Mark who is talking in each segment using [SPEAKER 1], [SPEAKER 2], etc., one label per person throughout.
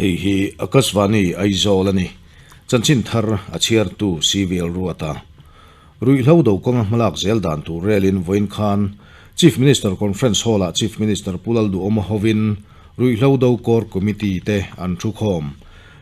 [SPEAKER 1] Hei hi Akashvani Aizawl a ni. Chanchin thar a chhiartu CVL Ruata. Ruihhlo do kawnga hmalak zel dan tur relin vawiin khan Chief Minister Conference Hall-ah Chief Minister Pu Lalduhawma hovin Ruihhlo do Core Committee te an thukhawm.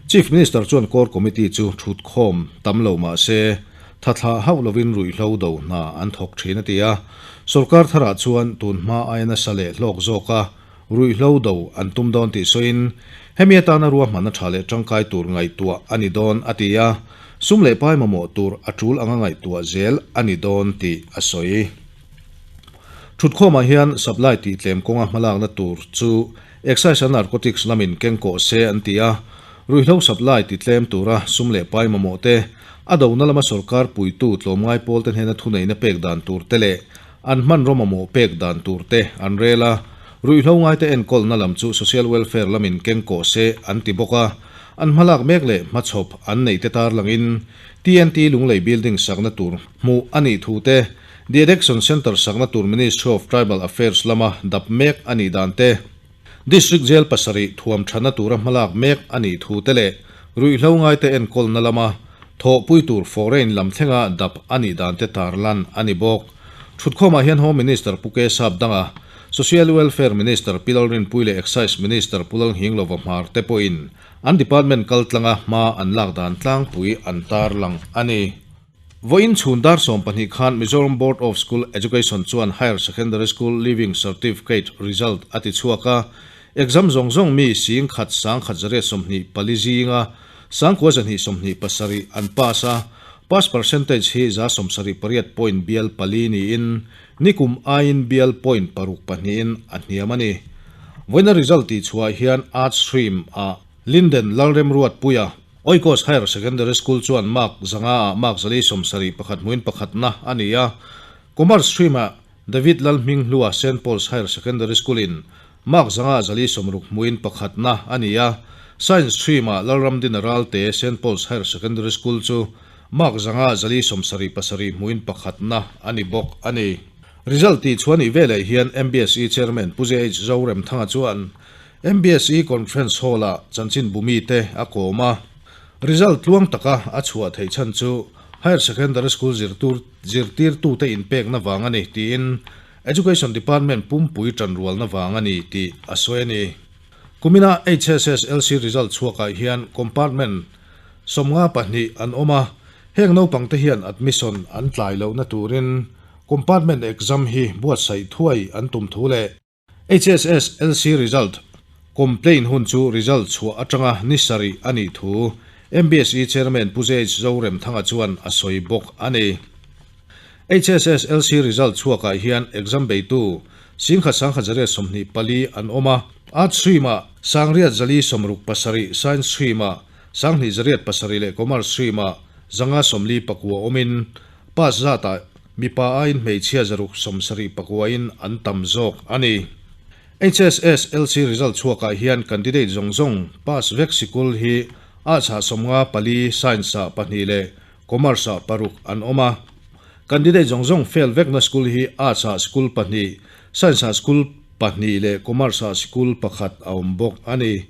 [SPEAKER 1] Chief Minister chuan Core Committee chu thutkhawm tam lo mah se, tha thlah hauh lovin ruihhlo do hna an thawk thin a ti a. Sorkar tharah chuan tun hma aia nasa leh hlawk zawka ruihhlo do an tum dawn tih sawiin, hemi atana ruahmanna tha leh tangkai tur ngaihtuah a ni dawn a ti a, sum leh pai mamawh tur a tul anga ngaihtuah zel a ni dawn tih a sawi. Thutkhawmah hian supply tihtlem kawnga hmalakna tur chu Excise and Narcotics lamin keng kawh se an ti a, ruihhlo supply titlem tura sum leh pai mamawh te, a dona lama sorkar puitu tlawmngai pawlte hnena thuneihna pek dan tur te leh an hmanraw mamawh pek dan tur te an rel a, ruihhlo ngaite enkawlna lam chu Social Welfare lamin keng kawh se an ti bawk a, an hmalak mek leh hmachhawp an neih te tarlangin TNT Lunglei Building sakna tur hmuh a nih thu te, The Addiction Centre sakna tur Ministry of Tribal Affairs lama dap mek a nih dan te, District Jail pasarih thuam thana tura hmalak mek a nih thu te leh ruihhlo ngaite enkawlna lama thawhpui tur foreign lam thlenga dap a nih dan te tarlan a ni bawk. Thutkhawmah hian Home Minister Pu K Sapdanga, Social Welfare Minister Pi Lalrinpui leh Excise Minister Pu Lalnghinglova Hmar te pawhin an department kaltlanga hma an lak dan tlangpui an tarlang a ni. Vawiin chhun dar 12 khan Mizoram Board of School Education chuan Higher Secondary School Leaving Certificate result a ti chhuak a, exam zawng zawng mi sing khat sang khat zariat 24 zinga sangkua zahnih 27 an pass a, pass percentage hi 78 point bial pali niin nikum aiin bial point paruk pahnihin a hniam a ni. Vawiina result tih chhuah hian Arts stream ah Linden Lalremruatpuia, Oikos Higher Secondary School chuan mark zanga ah mark 471 hmuin pakhatna a ni a, Commerce stream ah David Lalhminghlua Saint Paul's Higher Secondary School in mark zanga ah 160 hmuin pakhatna a ni a, Science stream ah Lalramdina Ralte Saint Paul's Higher Secondary School chu mark zanga ah 177 hmuin pakhatna a ni bawk a ni. Result tih chhuah nih veleh hian MBSE Chairman Pu JH Zoremthanga chuan MBSE Conference Hall-ah chanchin bumite a kawm a, result tluang taka a chhuah theih chhan chu Higher Secondary School zirtur zirtirtute inpekna vang a ni tiin Education Department pumpui tanrualna vang a ni tih a sawi a ni. Kumina HSSLC result chhuakah hian compartment 52 an awm a, heng naupangte hian admission an tlai lohna turin compartment exam hi buatsaih thuai an tum thu leh HSSLC result complaint hun chu result chhuah atanga ni sarih a nih thu MBSE Chairman Pu JH Zoremthanga chuan a sawi bawk a ni. HSSLC result chhuakah hian exam beitu singkhat sangkhat zariat 24 an awm a, Arts stream-ah sangriat 467, Science stream-ah sanghnih zariat pasarih leh Commerce stream-ah 559 awmin pass zatah Mipa aiin hmeichhia 679 in an tam zawk a ni. HSSLC result chhuakah hian candidate zawng zawng pass vek sikul hi Arts ah 54, Science ah pahnih leh Commerce ah paruk an awm a. Candidate zawng zawng fail vekna school hi Arts ah school pahnih, Science ah school pahnih leh Commerce ah school pakhat a awm bawk a ni.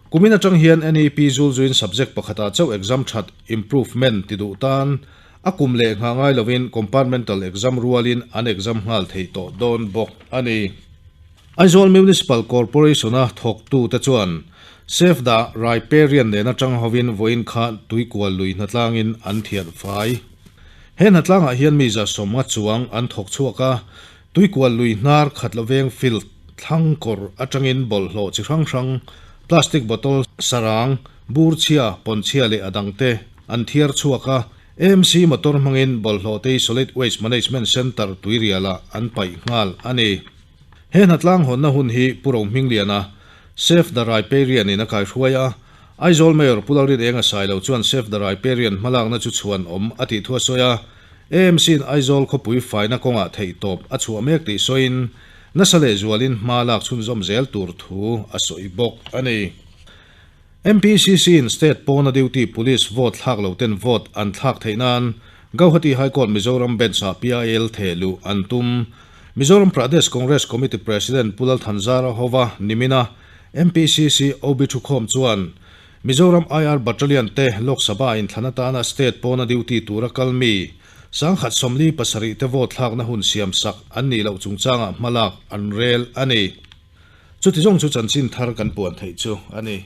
[SPEAKER 1] Kumin atang hian NEP zulzuin subject pakhatah chauh exam that improvement ti duh tan A kum leh nghah ngai lovin compartmental exam rualin an exam nghal thei tawh dawn bawk a ni. Aizawl Municipal Corporation-a thawktute chuan Save the Riparian nena tang hovin vawiin kha tuikual lui hnatlangin an thiat fai. He hnatlangah hian mi 50 chuang an thawk chhuak a, tuikual lui hnar khat loveng field thlang kawr atangin bawlhhlawh chi hrang hrang, plastic bottle, sarang, bur chhia, pawn chhia leh a dangte an thiar chhuak a, AMC motor hmangin bawlhhlawh te hi Solid Waste Management Centre tuirialah an paih nghal a ni. He hnatlang hawnna hun hi Pu Rohmingliana, Save the Riparian in a kaihruai a, Aizawl Mayor Pu Lalrin Enga Sailo chuan Save the Riparian hmalakna chu chhuan awm a tih thu a sawi a, AMC in Aizawl khawpui faina kawngah theihtawp a chhuah mek tih sawiin nasa leh zualin hma lak chhunzawm zel tur thu a sawi bawk a ni. MPCC in state pawna duty police vote thlak lo ten vote an thlak theih nan Gauhati High Court Mizoram Bench ah PIL theh luh an tum. Mizoram Pradesh Congress Committee President Pu Lalthanzara hova nimina MPCC OB thukhawm chuan. Mizoram IR Battalion te Lok Sabha inthlan atana state pawna duty tura kal mi 1047 te vote thlakna hun siamsak an nih loh chungchangah hmalak an rel a ni. Chuti zawng chu chanchin thar kan puan theih chu a ni.